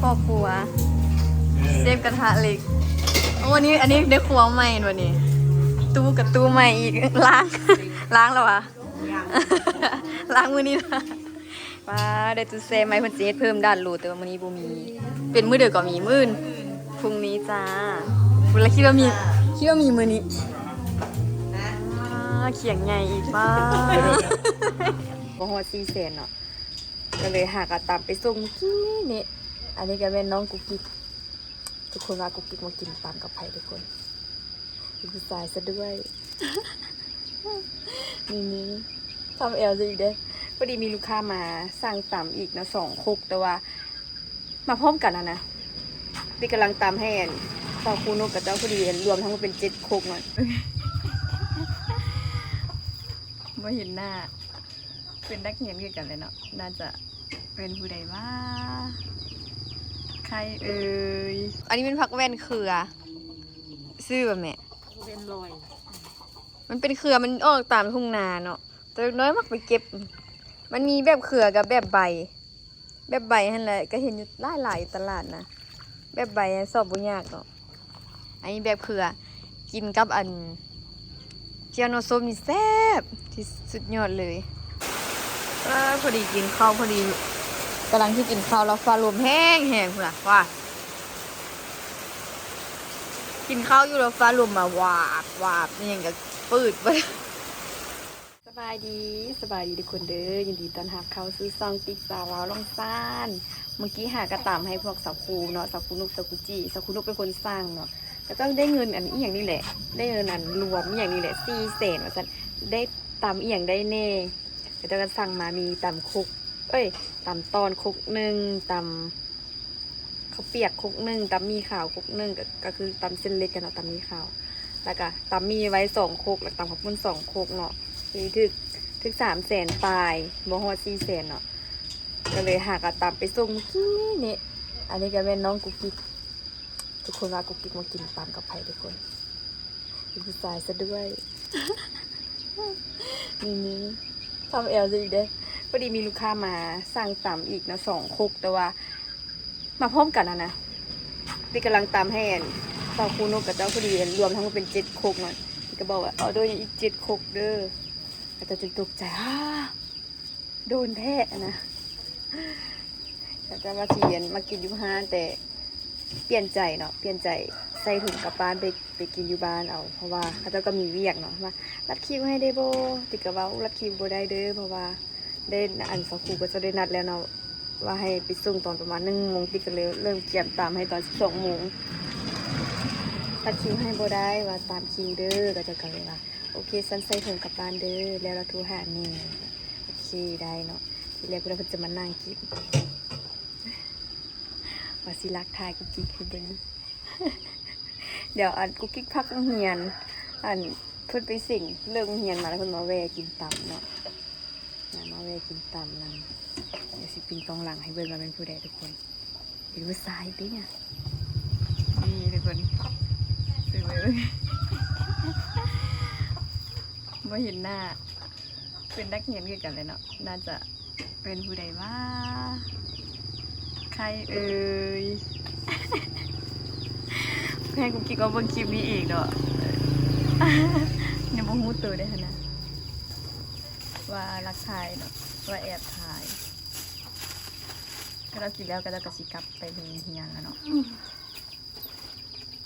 ພໍ່ຄົວ ເຊຟກະທະເຫຼັກ. ໂອ້ ອັນນີ້ ອັນນີ້ໄດ້ຄົວໃໝ່ ວັນນີ້ ຕູ້ກະຕູ້ໃໝ່ອີກ ລ້າງ ລ້າງແລ້ວຫວາ? ລ້າງມື້ນີ້ລະ. ປາ ໄດ້ຕູ້ແຊ່ໃໝ່ ເພິ່ນຊິເຮັດເພີ່ມດ້ານໂລ ແຕ່ວ່າມື້ນີ້ບໍ່ມີ. ເປັນມື້ດຽວກໍມີ ມື້ອື່ນ ພຸ່ງນີ້ຈ້າ. ພຸ້ນລະ ຄິດວ່າມີ ຄິດວ່າມີມື້ນີ້. ປາ ຄຽງໃຫຍ່ອີກ ປາ ບໍ່ຮອດສີ່ແສນເນາະ. ກໍເລີຍຫາກະຕຳໄປສົ່ງມື້ກີ້ນີ້. ອັນນີ້ກໍແມ່ນນ້ອງກຸກກິກ. ທຸກຄົນວ່າກຸກກິກມາກິນຕຳກັບໃຜທຸກຄົນ? ເປັນຜູ້ຊາຍຊະດ້ວຍ. ນີ້ໆ ທຳແອວຊະອີກເດ້. ພໍດີມີລູກຄ້າມາສັ່ງຕຳອີກເນາະ ສອງຄົກ ແຕ່ວ່າມາພ້ອມກັນຫັ້ນນະ. ປິກກຳລັງຕຳໃຫ້ອັນ ຊາວຄູນົກຂະເຈົ້າ ພໍດີລວມທັງໝົດເປັນເຈັດຄົກເນາະ. ບໍ່ເຫັນໜ້າ. ເປັນນັກຮຽນຄືກັນແຫຼະເນາະ. ໜ້າຈະເປັນຜູ້ໃດຫວາ? ໃຄເອີຍ? ອັນນີ້ແມ່ນຜັກແວ່ນເຄືອ. ຊື່ວ່າແມ່? ແວ່ນລອຍ. ມັນເປັນເຄືອ ມັນອອກຕາມທົ່ງນາເນາະ. ແຕ່ເດັກນ້ອຍມັກໄປເກັບ. ມັນມີແບບເຄືອກັບແບບໃບ. ແບບໃບຫັ້ນແຫຼະ ກໍເຫັນຢູ່ຫຼາຍໆ ຢູ່ຕະຫຼາດນະ. ແບບໃບຊອກບໍ່ຍາກເນາະ. ອັນນີ້ແບບເຄືອ ກິນກັບອັນ ແຈ່ວໜໍ່ສົ້ມນີ້ແຊບທີ່ສຸດຍອດເລີຍ. ເອີ ພໍດີກິນເຂົ້າ ພໍດີກຳລັງຊິກິນເຂົ້າ ແລ້ວຟ້າລົມແຮງໆ ພຸ້ນນະ. ວ້າ ກິນເຂົ້າຢູ່ ແລ້ວຟ້າລົມມາວາບໆ ອີ່ຫຍັງກໍປືດເບິດ. ສະບາຍດີ ສະບາຍດີທຸກຄົນເດີ. ຍິນດີຕ້ອນຮັບເຂົ້າສູ່ຊ່ອງຕິກສາວລາວລ່ອງຊານ. ເມື່ອກີ້ຫາກະຕຳໃຫ້ພວກສາວຄູເນາະ ສາວຄູນຸກ ສາວຄູຈີ ສາວຄູນຸກເປັນຄົນສັ່ງເນາະ. ຂະເຈົ້າໄດ້ເງິນອັນອີ່ຫຍັງນີ້ແຫຼະ ໄດ້ເງິນອັນລວມອີ່ຫຍັງນີ້ແຫຼະ ສີ່ແສນວ່າຊັ້ນ. ໄດ້ຕຳອີ່ຫຍັງໄດ້ແດ່ ຂະເຈົ້າກໍສັ່ງມາ ມີຕຳຄົກ ເອີຍ ຕຳຕ່ອນຄົກໜຶ່ງ ຕຳ ເຂົ້າປຽກຄົກໜຶ່ງ ຕຳໝີ່ຂາວຄົກໜຶ່ງ ກໍ ກໍຄືຕຳເສັ້ນເລັກຫັ້ນເນາະ ຕຳໝີ່ຂາວ ແລ້ວກະຕຳໝີ່ໄວ້ສອງຄົກ ແລ້ວກະຕຳເຂົ້າປຸ້ນສອງຄົກເນາະ. ນີ້ຖືກ ຖືກສາມແສນປາຍ ບໍ່ຮອດສີ່ແສນເນາະ. ກໍເລີຍຫາກະຕຳໄປສົ່ງມື້ກີ້ນີ້. ອັນນີ້ກໍແມ່ນນ້ອງກຸກກິກ. ທຸກຄົນວ່າກຸກກິກມາກິນຕຳກັບໃຜທຸກຄົນ? ເປັນຜູ້ຊາຍຊະດ້ວຍ. ນີ້ໆ ທຳແອວຊະອີກເດ້. ພໍດີມີລູກຄ້າມາສັ່ງຕຳອີກເນາະ ສອງຄົກ ແຕ່ວ່າມາພ້ອມກັນຫັ້ນນະ. ປິກກຳລັງຕຳໃຫ້ອັນ ຊາວຄູນົກຂະເຈົ້າ ພໍດີລວມທັງໝົດເປັນເຈັດຄົກເນາະ. ປິກກໍບອກວ່າ ອໍເດີອີກເຈັດຄົກເດີ. ຂະເຈົ້າຈຶ່ງຕົກໃຈ ຮາ ໂດນແທ້ນະ. ແລ້ວກໍວ່າຊິອັນມາກິນຢູ່ຮ້ານ ແຕ່ປ່ຽນໃຈເນາະ ປ່ຽນໃຈໃສ່ຖົງກັບບ້ານໄປ ໄປກິນຢູ່ບ້ານເອົາ ເພາະວ່າເຂົາເຈົ້າກໍມີວຽກເນາະ. ວ່າລັດຄິວໃຫ້ໄດ້ບໍ່? ຕິກກໍເວົ້າລັດຄິວບໍ່ໄດ້ເດີ ເພາະວ່າໄດ້ອັນສາວຄູກໍຈະໄດ້ນັດແລ້ວເນາະ ວ່າໃຫ້ໄປສົ່ງຕອນປະມານໜຶ່ງໂມງ. ຕິກກໍເລີຍເລີ່ມກຽມຕຳໃຫ້ຕອນສິບສອງໂມງ. ລັດຄິວໃຫ້ບໍ່ໄດ້ ວ່າຕາມຄິວເດີ. ເຂົາເຈົ້າກໍເລີຍວ່າ ໂອເຄ ຊັ້ນໃສ່ຖົງກັບບ້ານເດີ ແລ້ວລະໂທຫາແນ່. ໂອເຄ ໄດ້ເນາະ. ທີແລກເພິ່ນວ່າເພິ່ນຈະມານັ່ງກິນ ວ່າຊິລັກຖ່າຍກຸກກິກໃຫ້ເບິ່ງ. ດຽວອັນກຸກກິກພັກໂຮງຮຽນ ອັນເພິ່ນໄປເສັງເລີກໂຮງຮຽນມາ ແລ້ວເພິ່ນມາແວ່ກິນຕຳເນາະ. ມາແວ່ກິນຕຳນຳ. ດຽວຊິປິ່ນກ້ອງຫຼັງໃຫ້ເບິ່ງວ່າແມ່ນຜູ້ໃດທຸກຄົນ. ເປັນຜູ້ຊາຍຕິ ນີ້ທຸກຄົນ ຊື່ເບິ່ງ ບໍ່ເຫັນໜ້າ. ເປັນນັກຮຽນຄືກັນແຫຼະເນາະ. ໜ້າຈະເປັນຜູ້ໃດຫວາ? ໃຄເອີຍ? ໃຫ້ກຸກກິກມາເບິ່ງຄລິບນີ້ອີກເນາະ. ຍັງບໍ່ຮູ້ໂຕເດ້ຫັ້ນນະ ວ່າລັກຖ່າຍເນາະ ວ່າແອບຖ່າຍ. ເຂົາເຈົ້າກິນແລ້ວ ເຂົາເຈົ້າກໍຊິກັບໄປໂຮງຮຽນແລ້ວເນາະ.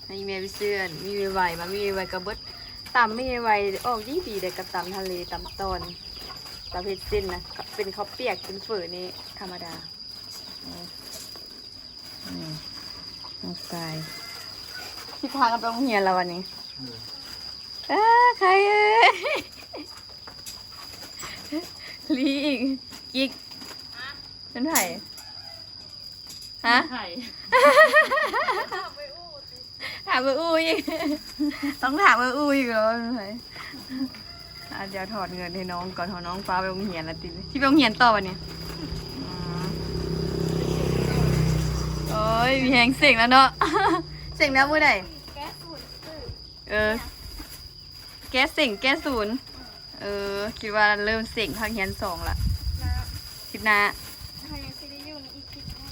ໃຫ້ແມ່ໄປຊື້ອັນໝີ່ໄວໆ ມາ ໝີ່ໄວໆກໍເບິດ. ຕຳໝີ່ໄວໆອອກດີໆເດ້ ກັບຕຳທະເລ ຕຳຕອນ ຕຳເຮັດເສັ້ນນະ ເປັນເຂົ້າປຽກ ເປັນເຝີນີ້ທຳມະດາ. ອືມ ອືມ ນ້ອງຊາຍ ຊິພາກັນໄປໂຮງຮຽນແລ້ວວັນນີ້. ເອີ ເອີ ໃຄເອີຍ? ລີອີກ ກິກ ເປັນໃຜ? ຮະ? ຖາມເອື້ອຍອູ້ອີກ ຕ້ອງຖາມເອື້ອຍອູ້ອີກແລ້ວວ່າເປັນໃຜ. ອ່າ ດຽວຖອນເງິນໃຫ້ນ້ອງກ່ອນ ເພາະນ້ອງຟ້າວໄປໂຮງຮຽນແລ້ວຕິ. ຊິໄປໂຮງຮຽນຕໍ່ບັດນີ້. ອໍ ໂອ້ຍ ມີແຮງເສັງແລ້ວເນາະ. ເສັງແລ້ວມື້ໃດ? ເອີ ແກ້ເສັງແກ້ສູນ. ເອີ ຄິດວ່າເລີ່ມເສັງພາກຮຽນສອງລະ. ນະ ທິດໜ້າ ເຮົາຍັງຊິໄດ້ຢູ່ນຳອີກທິດໜຶ່ງ.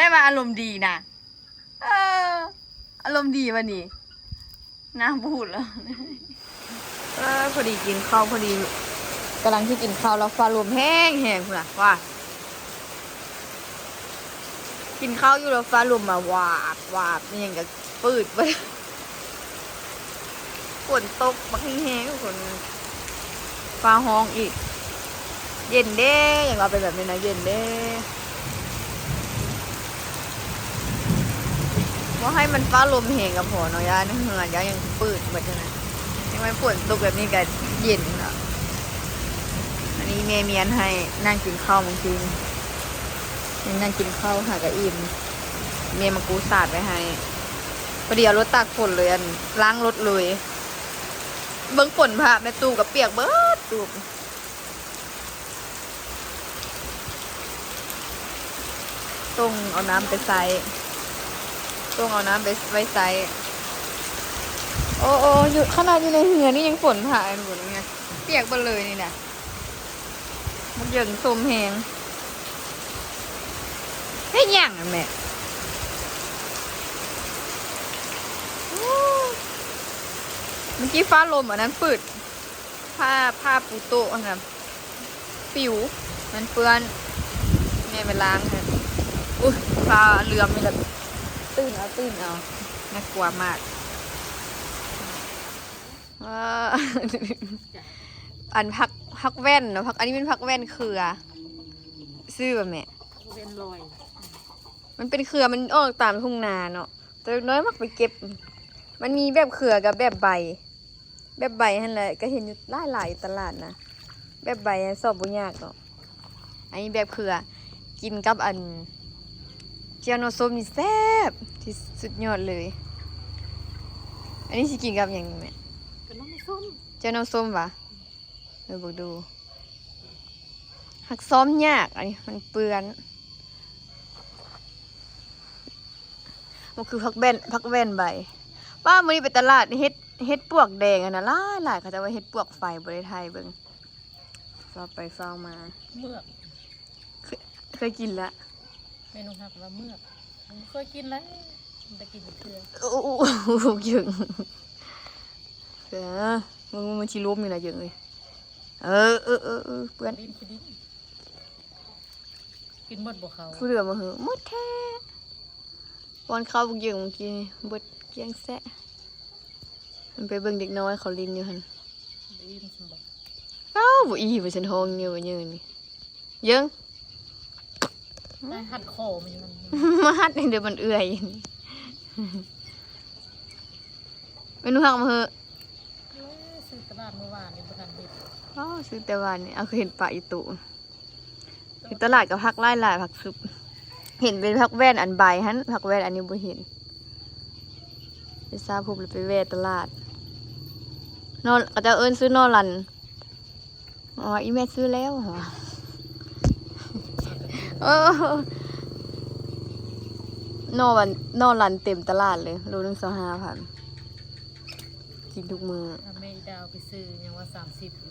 ດ້ວ່າອາລົມດີນະ. ເອີ ອາລົມດີບາດນີ້ ນາງບໍ່ຮູ້ແລ້ວ. ເອີ ພໍດີກິນເຂົ້າ ພໍດີກຳລັງຊິກິນເຂົ້າ ແລ້ວຟ້າລົມແຮງໆ ພຸ້ນນະ ວ່າ ກິນເຂົ້າຢູ່ ແລ້ວຟ້າລົມມາວາບວາບ ອີ່ຫຍັງກໍ ປືດເບິດ ຝົນຕົກບັກແຮງໆ ທຸກຄົນ ຟ້າຮ້ອງອີກ ເຢັນເດ້ ຢາກວ່າເປັນແບບນີ້ນະ ເຢັນເດ້ ບໍ່ໃຫ້ມັນຟ້າລົມແຮງກໍພໍເນາະ ຢ້ານເຮືອນ ຢ້ານຫຍັງປືດເບິດຫັ້ນນະ ຍັງແມ່ນຝົນຕົກແບບນີ້ກໍເຢັນເນາະ. ອັນນີ້ແມ່ມ້ຽນໃຫ້ນັ່ງກິນເຂົ້າມື້ຄືນ ນັ່ງກິນເຂົ້າຫາກະອີ່ມ ແມ່ມາກູ້ສາດໄວ້ໃຫ້ ພໍດີເອົາລົດຕາກຝົນເລີຍ ອັນ ລ້າງລົດເລີຍ ເບິ່ງຝົນພະ ແມ່ຕູ້ກໍປຽກເບິດຕູ້ ຕ້ອງເອົານ້ຳໄປໃສ່ ຕ້ອງເອົານ້ຳໄປ ໄວ້ໃສ່ ໂອ້ ໂອ້ ຢູ່ ຂະໜາດຢູ່ໃນເຮືອນນີ້ຍັງຝົນພະ ອັນ ຝົນນີ້ນະ ປຽກເບິດເລີຍນີ້ນະ. ມັນເຢິງສົມແຮງ ເຮັດຫຍັງຫັ້ນແມ່? ໂອ້ ເມື່ອກີ້ຟ້າລົມອັນນັ້ນປືດ ຜ້າ ຜ້າປູໂຕະຫັ້ນນະປິວ ມັນເປື້ອນ ແມ່ໄປລ້າງຫັ້ນ ອຸຍ ຟ້າເຫຼືອມນີ້ລະ ຕື່ນເອົາ ຕື່ນເອົາ ໜ້າກົວມາກ. ເອີ ອັນຜັກ ຜັກແວ່ນເນາະ ຜັກ ອັນນີ້ແມ່ນຜັກແວ່ນເຄືອ ຊື່ວ່າແມ່ ແວ່ນລອຍ ມັນເປັນເຄືອ ມັນອອກຕາມທົ່ງນາເນາະ ແຕ່ເດັກນ້ອຍມັກໄປເກັບ ມັນມີແບບເຄືອກັບແບບໃບ ແບບໃບຫັ້ນແຫຼະ ກໍເຫັນຢູ່ຫຼາຍໆ ຢູ່ຕະຫຼາດນະ ແບບໃບຊອກບໍ່ຍາກເນາະ. ອັນນີ້ແບບເຄືອ ກິນກັບອັນ ແຈ່ວນ້ຳສົ້ມນີ້ແຊບທີ່ສຸດຍອດເລີຍ. ອັນນີ້ຊິກິນກັບຫຍັງແມ່? ກັບນ້ຳສົ້ມ ແຈ່ວນ້ຳສົ້ມຫວາ? ເອີ ເບິ່ງດູ ຫັກຊ້ອມຍາກ ອັນນີ້ມັນເປື້ອນ ມັນຄືຜັກແວ່ນ ຜັກແວ່ນໃບ. ປ້າ ມື້ນີ້ໄປຕະຫຼາດ ເຫັດ ເຫັດປວກແດງຫັ້ນນະ ຫຼາຍໆ ເຂົາເຈົ້າວ່າເຫັດປວກໄຟ ບໍ່ໄດ້ຖ່າຍເບິ່ງ ຟ້າວໄປຟ້າວມາ ເມືອກ ເຄີຍ ເຄີຍກິນລະ? ແມ່ນ້ອງຮັກວ່າເມືອກ ບໍ່ເຄີຍກິນເລີຍ ໄດ້ກິນຈັກເທື່ອ. ໂອ້ ໂອ້ ໂອ້ ເຢິງ ເອີ ມຶງ ມັນຊິລົ້ມນີ້ນະເຢິງເອີຍ. ເອີ ເອີ ເອີ ເອີ ເປື້ອນ ດິນຂີ້ດິນ ກິນໝົດບໍ່ເຂົ້າ? ຜູ້ເຫຼືອມາເຫີ ໝົດແທ້. ປ້ອນເຂົ້າບັກເຢິງເມື່ອກີ້ນີ້ ເບິດກ້ຽງແຊະ. ມັນໄປເບິ່ງເດັກນ້ອຍເຂົາຫຼິ້ນຢູ່ຫັ້ນ ໄດ້ຍິນຊັ້ນບໍ່? ອ້າວ ບໍ່ອີ່ບໍ່ຊັ້ນ ຮ້ອງເຍີວເຍີນີ້ ເຢິງ ໄດ້ຮັດຄໍມັນຢູ່ຫັ້ນ ມາຮັດໃຫ້ເດີ ມັນເອື້ອຍ. ເມນູຮັກມາເຫີ ເອີ ຊື້ຕະຫຼາດມື້ວານນີ້ບໍ່ທັນເຮັດ. ອ້າວ ຊື້ແຕ່ວານນີ້ ເອົາ ຄືເຫັນປະຢູ່ໂຕະ. ຢູ່ຕະຫຼາດກໍຜັກຫຼາຍໆ ຜັກຊຸບ ເຫັນເປັນຜັກແວ່ນອັນໃບຫັ້ນ ຜັກແວ່ນອັນນີ້ບໍ່ເຫັນ. ໄປຊາພົບແລ້ວໄປແວ່ຕະຫຼາດ ໜໍ່ ເຂົາເຈົ້າເອີ້ນຊື້ໜໍ່ລັນ. ອໍ ອີ່ແມ່ຊື້ແລ້ວ ເອີ ໜໍ່ ໜໍ່ລັນເຕັມຕະຫຼາດເລີຍ ໂລໜຶ່ງຊາວຫ້າພັນ ກິນທຸກມື້. ແມ່ອີດາວໄປຊື້ຍັງວ່າສາມສິບຢູ່.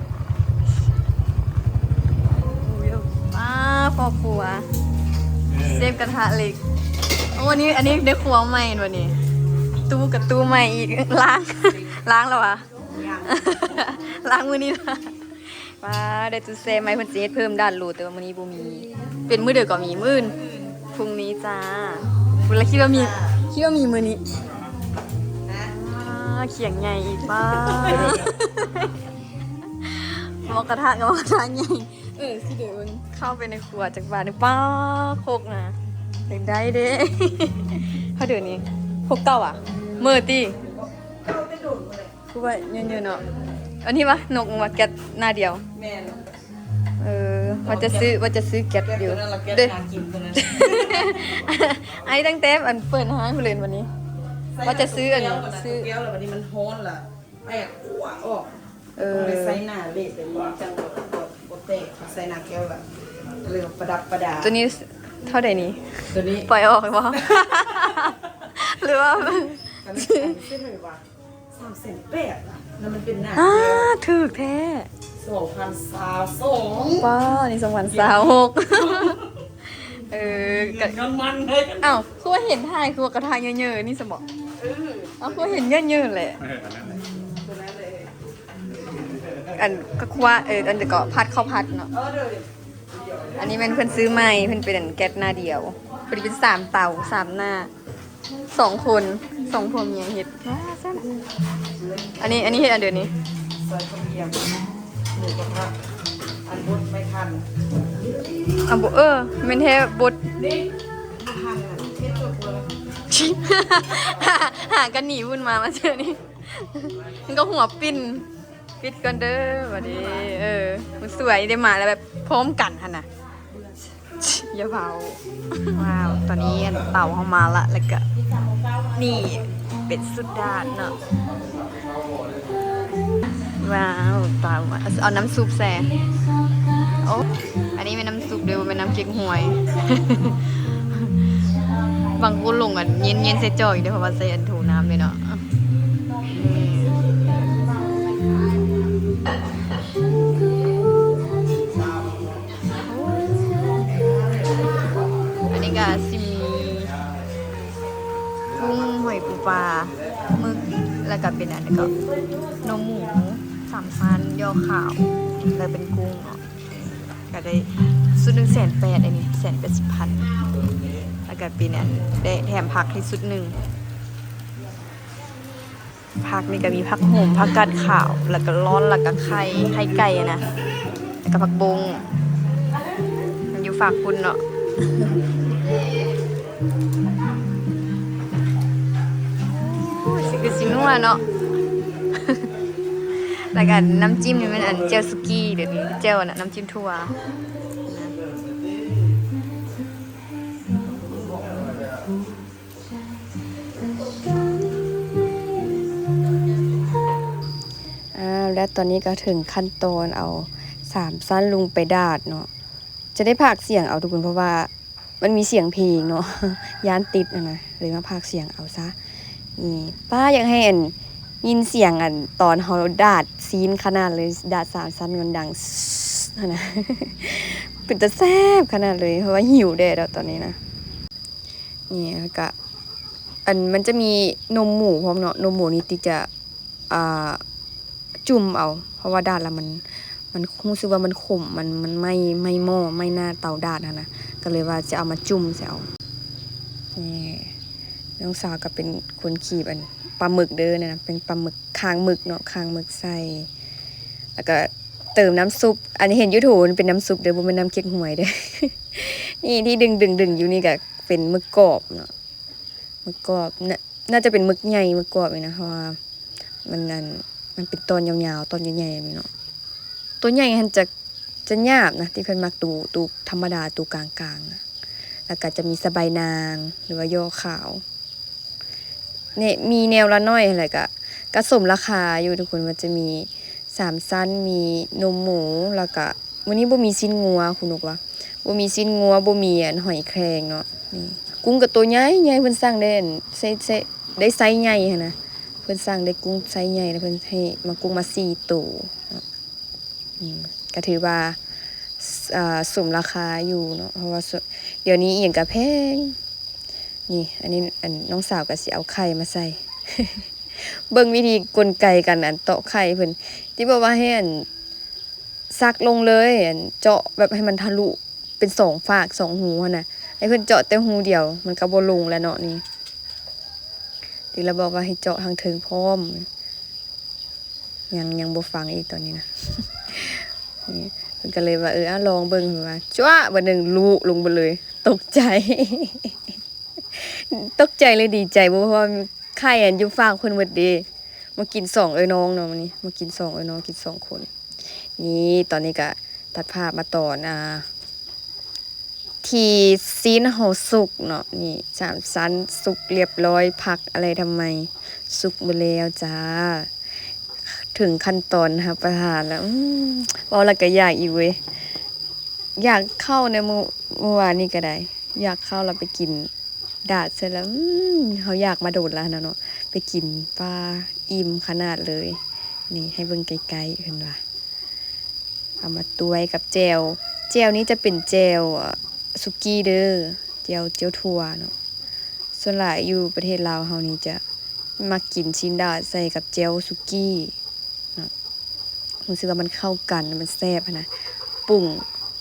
ປ້າ ພໍ່ຄົວ ເຊຟກະທະເຫຼັກ. ໂອ້ ອັນນີ້ ອັນນີ້ໄດ້ຄົວໃໝ່ແມ່ນບໍ່ນີ້? ຕູ້ກະຕູ້ໃໝ່ອີກ ລ້າງ ລ້າງແລ້ວຫວາ? ລ້າງມື້ນີ້ລະ. ປ້າ ໄດ້ຕູ້ແຊ່ໃໝ່ ເພິ່ນຊິເຮັດເພີ່ມດ້ານໂລ ແຕ່ວ່າມື້ນີ້ບໍ່ມີ. ເປັນມື້ໃດກໍມີ ມື້ອື່ນ ພຸ່ງນີ້ຈ້າ. ພຸ້ນລະ ຄິດວ່າມີ ຄິດວ່າມີມື້ນີ້. ອ່າ ຂຽງໃຫຍ່ອີກ ປ້າ ໝໍ້ກະທະກັບໝໍ້ກະທະໃຫຍ່. ເອີ ຊິເດີນເຂົ້າໄປໃນຄົວຈັກບາດໜຶ່ງ. ປ້າ ຄົກນະ ຢາກໄດ້ເດ້. ເຮົາເດີນນີ້ ຄົກເກົ່າຫວາ? ເມີຕິ ຄືວ່າເຍອະໆເນາະ. ອັນນີ້ຫວາ ນົກວ່າແກັດໜ້າດຽວ. ແມ່ນ ເອີ ວ່າຈະຊື້ ວ່າຈະຊື້ແກັດຢູ່. ແກັດໂຕນັ້ນລະ ເດີ ແກັດໜ້າກິນໂຕນັ້ນ. ໄອ້ຕັ້ງແຕ່ອັນເປີດຮ້ານພຸ້ນເລີຍ ບັດນີ້ ວ່າຈະຊື້ອັນ ຊື້ແກ້ວ ແລ້ວບັດນີ້ມັນຮ້ອນລະ ແອກຂົ້ວອອກ. ເອີ ຕ້ອງໄດ້ໃສ່ໜ້າເລດແບບນີ້ ຈັ່ງບໍ່ ບໍ່ ບໍ່ແຕກ. ໃສ່ໜ້າແກ້ວລະ ເລີຍປະດັບປະດາ. ໂຕນີ້ເທົ່າໃດນີ້? ໂຕນີ້ ປ່ອຍອອກບໍ່ ຫຼືວ່າ ກໍເລີຍເຊັນໄວ້ວ່າ ສາມແສນແປດນະ ແລ້ວມັນເປັນໜ້າ ອ້າ ຖືກແທ້ ສອງພັນຊາວສອງ ປ້າ ນີ້ສອງພັນຊາວຫົກ ເອີ ກະ ເງິນມັນເດ້ ອ້າວ ຄືວ່າເຫັນຖ່າຍ ຄືວ່າກະຖ່າຍເຍີະໆ ນີ້ຊະບໍ? ເອີ ເອົາ ຄືວ່າເຫັນເຍີະໆ ແຫຼະ ເອີ ອັນນັ້ນແຫຼະ ອັນກະຄົວ ເອີ ອັນເດຍກໍຜັດ ເຂົ້າຜັດເນາະ ເອີ ໂດຍ ອັນນີ້ແມ່ນເພິ່ນຊື້ໃໝ່ ເພິ່ນເປັນແກັສໜ້າດຽວ ພໍດີເປັນສາມເຕົາ ສາມໜ້າ ສອງຄົນ ສອງຜົວເມຍເຮັດ ວ່າຊັ້ນ ອັນນີ້ ອັນນີ້ເຮັດອັນດຽວນີ້ ຊອຍເຂົ້າຫຽມ ໝູກະທະ ອັນບົດໄມ້ທັນ ອັນບົດ ເອີ ແມ່ນແທ້ ບົດ ນີ້ ບໍ່ທັນນະ ເຮັດຈົບແລ້ວ ຫາກັນໜີວຸ້ນມາ ມາເທື່ອນີ້ ມັນກໍຫົວປິ່ນ ປິດກ່ອນເດີບັດນີ້ ເອີ ຄົນສວຍໄດ້ມາແລ້ວ ແບບພ້ອມກັນຫັ້ນນະ ຢ່າເວົ້າ ວ້າວ ຕອນນີ້ອັນເຕົາເຮົາມາລະ ແລ້ວກະ ນີ້ ເປັນຊຸດດາດເນາະ ວ້າວ ຕາຍ ເອົານ້ຳຊຸບໃສ່ ໂອ້ ອັນນີ້ແມ່ນນ້ຳຊຸບເດີ ບໍ່ແມ່ນນ້ຳເກັກຫວຍ ບາງຄົນຫຼົງອັນເຢັນໆ ໃສ່ຈອກອີກເດີ ເພາະວ່າໃສ່ອັນໂຖນ້ຳເລີຍເນາະ. ອັນນີ້ກະຊິມີກຸ້ງ ຫອຍ ປູປາ ໝຶກ ແລ້ວກະເປັນອັນນີ້ກໍນົມໝູ ສາມຊັ້ນ ຍໍ່ຂາວ ແລ້ວເປັນກຸ້ງເນາະ. ກະໄດ້ຊຸດໜຶ່ງແສນແປດ ອັນນີ້ແສນແປດສິບພັນ ແລ້ວກະເປັນອັນ ໄດ້ແຖມຜັກໃຫ້ຊຸດໜຶ່ງ. ຜັກນີ້ກະມີຜັກໂຫມ ຜັກກາດຂາວ ແລ້ວກະລ້ອນ ແລ້ວກະໄຂ່ ໄຂ່ໄກ່ຫັ້ນນະ ແລ້ວກະຜັກບົ້ງ ມັນຢູ່ຟາກພຸ້ນເນາະ. ໂອ້ຍ ຄືຊິນົວເນາະ ແລ້ວກະນ້ຳຈິ້ມນີ້ແມ່ນອັນແຈ່ວສຸກີ້ ດຽວນີ້ແຈ່ວອັນນະ ນ້ຳຈິ້ມຖົ່ວ. ອ່າ ແລະຕອນນີ້ກໍເຖິງຂັ້ນຕອນເອົາສາມຊັ້ນລົງໄປດາດເນາະ. ຈະໄດ້ພາກສຽງເອົາທຸກຄົນ ເພາະວ່າມັນມີສຽງເພງເນາະ ຢ້ານຕິດຫັ້ນນະ ເລີຍມາພາກສຽງເອົາຊະ. ນີ້ ປ້າ ຢາກໃຫ້ອັນ ຍິນສຽງອັນຕອນເຮົາດາດຊີ້ນຂະໜາດເລີຍ ດາດສາມຊັ້ນມັນດັງຫັ້ນນະ ເປັນຕາແຊບຂະໜາດເລີຍ ເພາະວ່າຫິວແດ່ດອກຕອນນີ້ນະ. ນີ້ ແລ້ວກະ ອັນ ມັນຈະມີນົມໝູພ້ອມເນາະ ນົມໝູນີ້ຕິຈະ ອ່າ ຈຸ່ມເອົາ ເພາະວ່າດາດແລ້ວມັນ ມັນຮູ້ສຶກວ່າມັນຂົມ ມັນ ມັນໄໝ້ ໄໝ້ໝໍ້ ໄໝ້ໜ້າເຕົາດາດຫັ້ນນະ ກໍເລີຍວ່າຈະເອົາມາຈຸ່ມໃສ່ເອົາ. ນີ້ ນ້ອງສາວກໍເປັນຄົນຄີບອັນປາໝຶກເດີ ນັ້ນນະ ເປັນປາໝຶກ ຄາງໝຶກເນາະ ຄາງໝຶກໃສ່ ແລ້ວກໍເຕີມນ້ຳຊຸບ ອັນເຫັນຢູ່ໂຖມັນເປັນນ້ຳຊຸບເດີ ບໍ່ແມ່ນນ້ຳເກັກຫວຍເດີ. ນີ້ທີ່ດຶງໆຢູ່ນີ້ກໍເປັນໝຶກກອບເນາະ ໝຶກກອບ ໜ- ໜ້າຈະເປັນໝຶກໃຫຍ່ ໝຶກກອບນີ້ນະ ເພາະວ່າມັນ ອັນ ມັນເປັນຕອນຍາວໆ ຕອນໃຫຍ່ໆແມ່ນເນາະ. ໂຕໃຫຍ່ຫັ້ນຈະ ຈະຫຍາບນະ ທີ່ເພິ່ນມັກໂຕ ໂຕທຳມະດາ ໂຕກາງໆ ແລ້ວກໍຈະມີສະບາຍນາງ ຫຼືວ່າຍໍ່ຂາວ ນີ້ ມີແນວລະໜ້ອຍຫັ້ນແຫຼະ ກະ ກະສົມລາຄາຢູ່ທຸກຄົນ ມັນຈະມີ ສາມຊັ້ນ ມີນົມໝູ ແລ້ວກະມື້ນີ້ບໍ່ມີຊີ້ນງົວ ຄຸນນົກວ່າ ບໍ່ມີຊີ້ນງົວ ບໍ່ມີອັນຫອຍແຄງເນາະ. ນີ້ ກຸ້ງກໍໂຕໃຫຍ່ໆ ເພິ່ນສັ່ງໄດ້ອັນ ໄຊ ໄຊ ໄດ້ໄຊໃຫຍ່ຫັ້ນນະ ເພິ່ນສັ່ງໄດ້ກຸ້ງໄຊໃຫຍ່ ແລ້ວເພິ່ນໃຫ້ມາກຸ້ງມາສີ່ໂຕເນາະ. ອືມ ກໍຖືວ່າ ສ- ອ່າ ສົມລາຄາຢູ່ເນາະ ເພາະວ່າ ສ- ດຽວນີ້ອີ່ຫຍັງກໍແພງ. ນີ້ ອັນນີ້ ອັນ ນ້ອງສາວກໍຊິເອົາໄຂ່ມາໃສ່ ເບິ່ງວິທີກົນໄກການ ອັນ ເຕາະໄຂ່ເພິ່ນ ທີ່ບອກວ່າໃຫ້ ອັນ ສັກລົງເລີຍ ອັນ ເຈາະແບບໃຫ້ມັນທະລຸເປັນສອງຟາກສອງຮູຫັ້ນນະ ໃຫ້ເພິ່ນເຈາະແຕ່ຮູດຽວ ມັນກໍບໍ່ລົງແລ້ວເນາະ. ນີ້ ທີ່ລະບອກວ່າໃຫ້ເຈາະທາງເທິງພ້ອມ ຍັງ ຍັງບໍ່ຟັງອີກຕອນນີ້ນະ. ນີ້ ເພິ່ນກໍເລີຍວ່າ ເອີ ອາ ລອງເບິ່ງ ເພິ່ນວ່າ ຈ້ວະ ບາດໜຶ່ງລຸລົງໄປເລີຍ ຕົກໃຈ ຕົກໃຈ ຫຼື ດີໃຈບໍ່ ເພາະວ່າໄຂ່ອັນຢູ່ຟາກເພິ່ນໝົດເດ້. ມາກິນສອງເອື້ອຍນ້ອງເນາະ ມື້ນີ້ ມາກິນສອງເອື້ອຍນ້ອງ ກິນສອງຄົນ. ນີ້ ຕອນນີ້ກະຕັດພາບມາຕອນ ອ່າ ທີ່ຊີ້ນເຮົາສຸກເນາະ. ນີ້ ສາມຊັ້ນສຸກລຽບຮ້ອຍ ຜັກອະໄລທຳໄມ ສຸກໝົດແລ້ວຈ້າ. ເຖິງຂັ້ນຕອນຮັບປະທານແລ້ວ ອືມ ເວົ້າແລ້ວກະຢາກອີກເວີຍ ຢາກເຂົ້າໃນມື້ ມື້ວານນີ້ກະໄດ້ ຢາກເຂົ້າແລ້ວໄປກິນ ດາດໃສ່ລະ ອືມ ເຮົາຢາກມາດົນລະຫັ້ນນະເນາະ ໄປກິນປາ ອີ່ມຂະໜາດເລີຍ. ນີ້ໃຫ້ເບິ່ງໃກ້ໆ ເພິ່ນວ່າ ເອົາມາຕວຍກັບແຈ່ວ. ແຈ່ວນີ້ຈະເປັນແຈ່ວ ເອີ ສຸກີ້ເດີ ແຈ່ວ ແຈ່ວຖົ່ວເນາະ. ສ່ວນຫຼາຍຢູ່ປະເທດລາວເຮົານີ້ຈະມັກກິນຊີ້ນດາດໃສ່ກັບແຈ່ວສຸກີ້ເນາະ. ຮູ້ສຶກວ່າມັນເຂົ້າກັນ ມັນແຊບຫັ້ນນະ. ປຸງ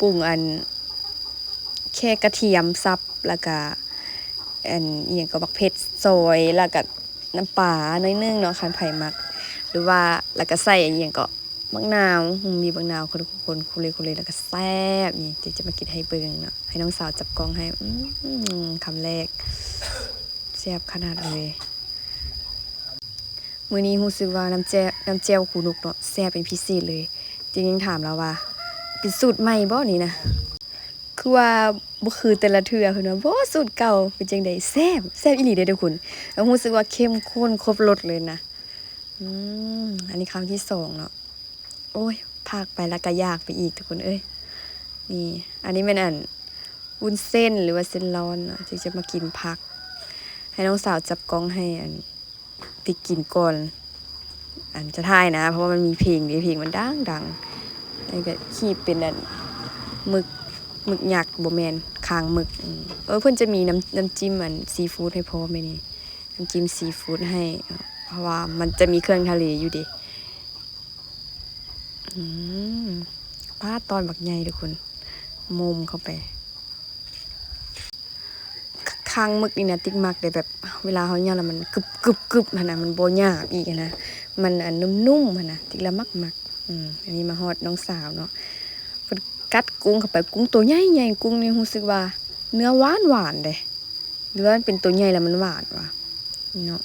ປຸງອັນ ແຄ່ກະທຽມສັບ ແລ້ວກະ ອັນ ອີ່ຫຍັງກໍ ບັກເຜັດຊອຍ ແລ້ວກະ ນ້ຳປາໜ້ອຍໜຶ່ງເນາະ ຄັນໃຜມັກ ຫຼືວ່າ ແລ້ວກະໃສ່ອີ່ຫຍັງເກາະ ບັກນາວ ອືມ ມີບັກນາວຄົນໆ ຄຸເລໆ ແລ້ວກະແຊບ. ນີ້ ຈະ ຈະມາກິນໃຫ້ເບິ່ງເນາະ ໃຫ້ນ້ອງສາວຈັບກ້ອງໃຫ້. ອືມ ຄຳແລກ ແຊບຂະໜາດເລີຍ. ມື້ນີ້ຮູ້ສຶກວ່ານ້ຳແຈ່ວ ນ້ຳແຈ່ວຄູນົກເນາະ ແຊບເປັນພິເສດເລີຍ. ຈຶ່ງຍັງຖາມລາວວ່າ ເປັນສູດໃໝ່ບໍ່ນີ້ນະ? ຄືວ່າບໍ່ຄືແຕ່ລະເທື່ອ. ເພິ່ນວ່າ ບໍ່ ສູດເກົ່າ. ເປັນຈັ່ງໃດ? ແຊບ ແຊບອີ່ຫຼີເດ້ທຸກຄົນ. ແລ້ວຮູ້ສຶກວ່າເຂັ້ມຂຸ້ນຄົບລົດເລີຍນະ. ອືມ ອັນນີ້ຄຳທີສອງເນາະ. ໂອ້ຍ ພາກໄປແລ້ວກະຢາກໄປອີກທຸກຄົນເອີຍ. ນີ້ ອັນນີ້ແມ່ນອັນ ວຸ້ນເສັ້ນ ຫຼືວ່າເສັ້ນລອນເນາະ ທີ່ຈະມາກິນຜັກ. ໃຫ້ນ້ອງສາວຈັບກ້ອງໃຫ້ອັນ ຕິກກິນກ່ອນ ອັນຈະຖ່າຍນະ ເພາະວ່າມັນມີເພງເດ້ ເພງມັນດັງໆ. ແລ້ວກະຄີບເປັນອັນ ໝຶກ ໝຶກຍັກ ບໍ່ແມ່ນ ຄາງໝຶກ. ເອີ ເພິ່ນຈະມີນ້ຳ ນ້ຳຈິ້ມອັນຊີຟູດໃຫ້ພ້ອມເດ້ນີ້ ນ້ຳຈິ້ມຊີຟູດໃຫ້ ເພາະວ່າມັນຈະມີເຄື່ອງທະເລຢູ່ເດ້. ອືມ ປາດ ຕອນບັກໃຫຍ່ທຸກຄົນ ໝົມເຂົ້າໄປ. ຄ- ຄາງໝຶກນີ້ນະ ຕິກມັກເດ້ ແບບເວລາເຮົາຫຍັງແລ້ວມັນກຶບໆໆຫັ້ນນະ ມັນບໍ່ຫຍາບອີກຫັ້ນນະ ມັນອັນນຸ້ມໆຫັ້ນນະ ຕິກລະມັກໆ. ອືມ ອັນນີ້ມາຮອດນ້ອງສາວເນາະ ເພິ່ນກັດກຸ້ງເຂົ້າໄປ ກຸ້ງໂຕໃຫຍ່ໆ ກຸ້ງນີ້ຮູ້ສຶກວ່າເນື້ອຫວານໆເດ້ ຫຼືວ່າມັນເປັນໂຕໃຫຍ່ແລ້ວມັນຫວານຫວາເນາະ.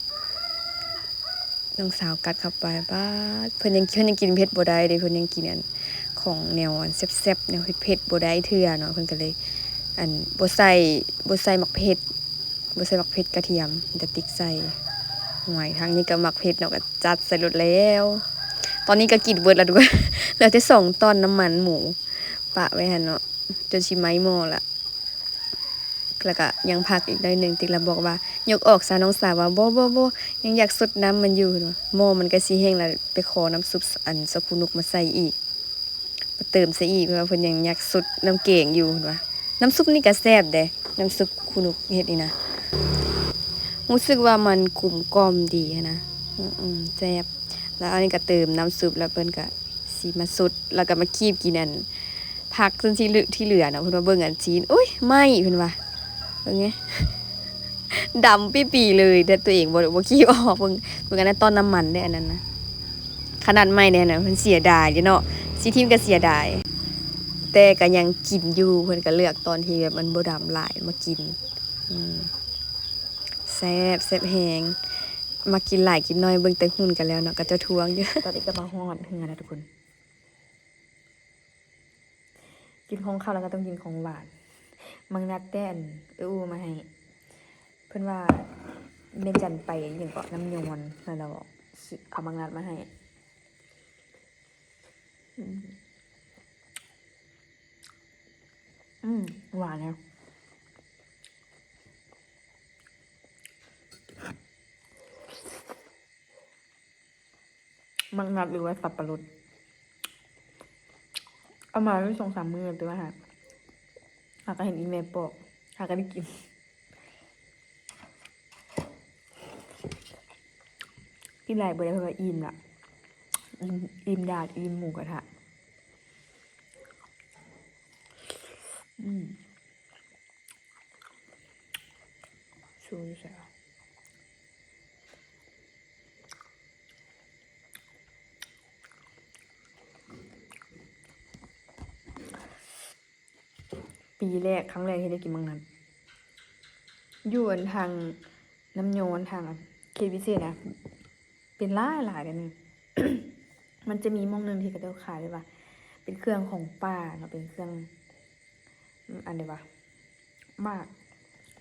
ນ້ອງສາວກັດເຂົ້າໄປ ປາດ ເພິ່ນຍັງ ເພິ່ນຍັງກິນເຜັດບໍ່ໄດ້ເດ້ ເພິ່ນຍັງກິນອັນ ຂອງແນວອັນແຊບໆ ແນວເຜັດໆບໍ່ໄດ້ເທື່ອເນາະ ເພິ່ນກະເລີຍ ອັນ ບໍ່ໃສ່ ບໍ່ໃສ່ໝາກເຜັດ ບໍ່ໃສ່ໝາກເຜັດກະທຽມ ມີແຕ່ຕິກໃສ່. ຫວຍ ທາງນີ້ກະມັກເຜັດເນາະ ກະຈັດໃສ່ໂລດແລ້ວ. ຕອນນີ້ກະກິນເບິດລະທຸກຄົນ ເຫຼືອແຕ່ສອງຕ່ອນນ້ຳມັນໝູ ປະໄວ້ຫັ້ນເນາະ ຈົນຊິໄໝ້ໝໍ້ລະ. ແລ້ວກະຍັງພັກອີກໜ້ອຍໜຶ່ງ ຕິກລະບອກວ່າ ຍົກອອກຊະ ນ້ອງສາວວ່າ ບໍ່ ບໍ່ ບໍ່ ຍັງຢາກສົດນ້ຳມັນຢູ່ ເພິ່ນວ່າ ໝໍ້ມັນກະຊິແຫ້ງລະ ໄປຂໍນ້ຳຊຸບອັນຊອກຄູນົກມາໃສ່ອີກ ມາເຕີມໃສ່ອີກ ເພາະວ່າເພິ່ນຍັງຢາກສົດນ້ຳແກງຢູ່ ເພິ່ນວ່າ. ນ້ຳຊຸບນີ້ກະແຊບເດ້ ນ້ຳຊຸບຄູນົກເຮັດນີ້ນະ ຮູ້ສຶກວ່າມັນກົມກ່ອມດີຫັ້ນນະ. ອືມໆ ແຊບ. ແລ້ວອັນນີ້ກະເຕີມນ້ຳຊຸບ ແລ້ວເພິ່ນກະຊິມາສົດ ແລ້ວກະມາຄີບກິນອັນ ຜັກສ່ວນທີ່ເຫຼືອ ທີ່ເຫຼືອເນາະ ເພິ່ນວ່າເບິ່ງອັນຊີ້ນ ໂອ້ຍ ໄໝ້ ເພິ່ນວ່າ ເບິ່ງແນ່ ດຳປີ້ປີເລີຍ ແຕ່ຕົວເອງບໍ່ ບໍ່ຄີບອອກ. ເບິ່ງ ເບິ່ງອັນນັ້ນ ຕ່ອນນ້ຳມັນເດ້ ອັນນັ້ນນະ ຂະໜາດໄໝ້ແດ່ນະ ເພິ່ນເສຍດາຍເດ້ເນາະ ຊິຖິ້ມກະເສຍດາຍ ແຕ່ກະຍັງກິນຢູ່. ເພິ່ນກະເລືອກຕອນທີ່ແບບມັນບໍ່ດຳຫຼາຍມາກິນ. ອືມ ແຊບ ແຊບແຮງ. ມັກກິນຫຼາຍກິນໜ້ອຍ ເບິ່ງແຕ່ຫຸ່ນກະແລ້ວເນາະ ກະເຈົ້າທວງຢູ່. ຕອນນີ້ກະມາຮອດເຮືອນແລ້ວທຸກຄົນ. ກິນຂອງຄາວແລ້ວກະຕ້ອງກິນຂອງຫວານ. ໝາກນັດແຕ່ອັນເອື້ອອູ່ມາໃຫ້ ເພິ່ນວ່າແມ່ຈັນໄປຫຍັງເກາະ ນ້ຳຍອນ ແລ້ວເອົາໝາກນັດມາໃຫ້. ອືມ ອືມ ຫວານແຮງ. ໝາກນັດ ຫຼືວ່າສັບປະລົດ ເອົາມາໄດ້ສອງສາມມື້ແລ້ວ ແຕ່ວ່າຫາ ຫາກະເຫັນອີ່ແມ່ປອກ ຫາກະໄດ້ກິນ. ກິນຫຼາຍບໍ່ໄດ້ ເພາະວ່າອີ່ມລະ ອີ່ມ ອີ່ມດາດ ອີ່ມໝູກະທະ. ອືມ ຊູຢູ່ໃສວະ? ປີແລກ ຄັ້ງແລກທີ່ໄດ້ກິນໝາກນັດ ຢູ່ອັນທາງນ້ຳຍອນ ທາງເຂດວິເສດນະ ເປັນຫຼາຍໆເດ້ນີ້. ມັນຈະມີໝ່ອງໜຶ່ງທີ່ເຂົາເຈົ້າຂາຍແບບວ່າ ເປັນເຄື່ອງຂອງປ່າເນາະ ເປັນເຄື່ອງ ອັນໃດວະ ໝາກ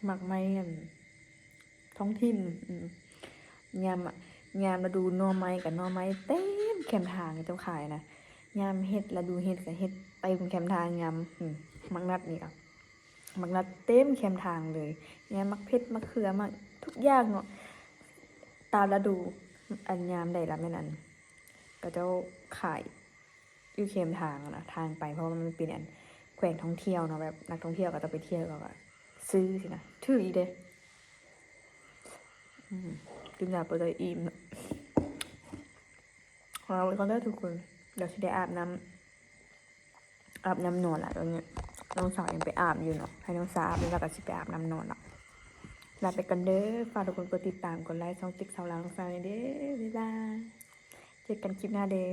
ໝາກໄມ້ອັນທ້ອງຖິ່ນ. ອືມ ຍາມ ຍາມລະດູໜໍ່ໄມ້ກະໜໍ່ໄມ້ເຕັມແຄມທາງເຂົາເຈົ້າຂາຍນະ. ຍາມເຫັດ ລະດູເຫັດກະເຫັດເຕັມແຄມທາງ. ຍາມ ອືມ ໝາກນັດນີ້ກະ ໝາກນັດເຕັມແຄມທາງເລີຍ ແມ່ນໝາກເຜັດ ໝາກເຂືອ ໝາກທຸກຢ່າງເນາະ ຕາມລະດູ. ອັນຍາມໃດລະແມ່ນອັນ ເຂົາເຈົ້າຂາຍຢູ່ແຄມທາງນະ ທາງໄປ ເພາະວ່າມັນເປັນອັນແຂວງທ່ອງທ່ຽວເນາະ ແບບນັກທ່ອງທ່ຽວເຂົາເຈົ້າໄປທ່ຽວ ເຂົາກໍຊື້ຊີ້ນະ. ຖືກອີກເດ້ ອືມ ກິນຢາໄປເລີຍ ອີ່ມເນາະ. ຂໍລາໄປກ່ອນເດີທຸກຄົນ ດຽວຊິໄດ້ອາບນ້ຳ ອາບນ້ຳນອນລະ. ຕອນນີ້ນ້ອງສາວຍັງໄປອາບຢູ່ເນາະ ໃຫ້ນ້ອງສາວອາບແລ້ວ ລະກະຊິໄປອາບນ້ຳນອນລະ. ລາໄປກ່ອນເດີ ຝາກທຸກຄົນກົດຕິດຕາມ ກົດໄລຄ໌ຊ່ອງຈິກສາວລາວນ້ອງສາວແດ່ເດີ. ບາຍບາຍ ເຈີກັນຄລິບໜ້າເດີ.